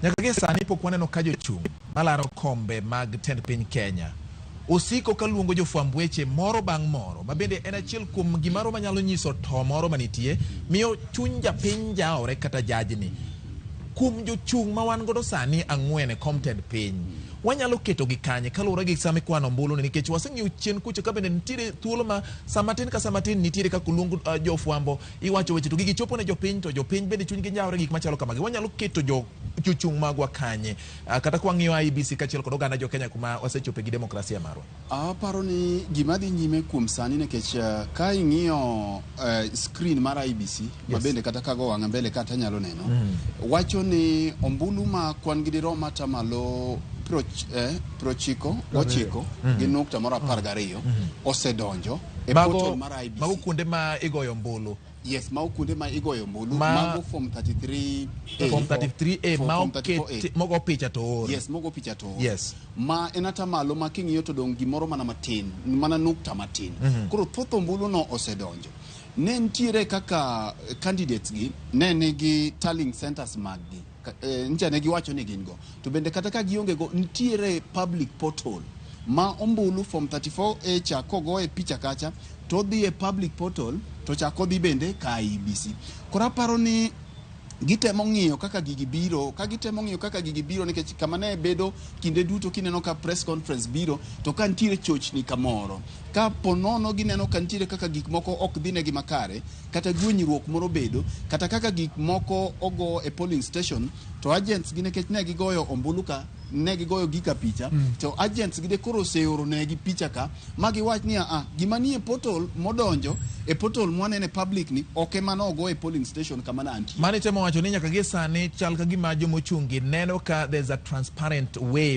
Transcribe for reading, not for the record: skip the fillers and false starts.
Nyaka gie sani pok waneno ka jochung' malaro kombe mag tend piny Kenya osiko ka luongo jofwamb weche moro bang' moro, ma bende en achiel kuom gimaro manyalo nyiso to moro manitie miyo chuny japiny jawore kata jajni. Kuom jochung' ma wan godo sani ang'wen e kom tend piny, wanyalo ketogi kanye kaluwore gi sama ikwano ombulu ni nikech waseng'iyo chien kucho ka bende nitiere thuolo ma sama tin ka sama tin nitiere kaka oluong jofwambo iwacho weche to gigi chopo ne jopiny to jopiny bende chunygi njawre gik machalo kamagi. Wanyalo keto jo jochung' magwa kanye? Kata kwang'iyo IEBC kaachiel kod oganda jo Kenya kuma wasechope gi demokrasia marwa. Aparo ni gima dhi nyime kuom sani nikech ka ing'iyo screen mar IEBC ma bende kata kago wang'a mbele kata anyalo neno wacho ni ombulu ma kwan gi dirom atamalo prochiko gochiko gi nukta moro 12 osedonjo e portal mar IEBC. Mago kuonde ma igoyo ombulu. Yes, mago kuonde ma igoyo ombulu. Mago form 33A. Form 33A ma Form 34A. oket mogo picha to oor. Yes, mogo picha to oor. Ma en atamalo ma king'iyo to dong' gimoro mana matin, mana nukta matin. Koro thoth ombulu no osedonjo. Ne nitiere kaka candidates gi ne nigi tallying centers mag gi. Ncha ne giwacho ni gin go. To bende kata ka gionge go, nitiere public portal ma ombulu form 34A cha kogoye picha kacha to odhi e public portal to chak odhi bende ka IEBC. Koro aparo ni gitemo ng'iyo kaka gigi biro, ka gitemo ng'iyo kaka gigi biro nikech kama ne bedo kinde duto kineno ka press conference biro to ka nitiere chochni kamoro, ka po nono gineno ka nitiere kaka gik moko ok dhi negi makare, kata gwenyruok moro bedo, kata kaka gik moko ogo e polling station to agents gi nikech ne gigoyo ombulu ka ne gigoyo gika picha to agents gi de koro oseoro negi picha ka ma giwach ni a gima nie portal modonjo e portal mwanene public ni ok ema nogo e polling station kama ne antie. Mano itemo wacho ni nyaka gie sani chal ka gima jomochung' gi neno ka there's a transparent way.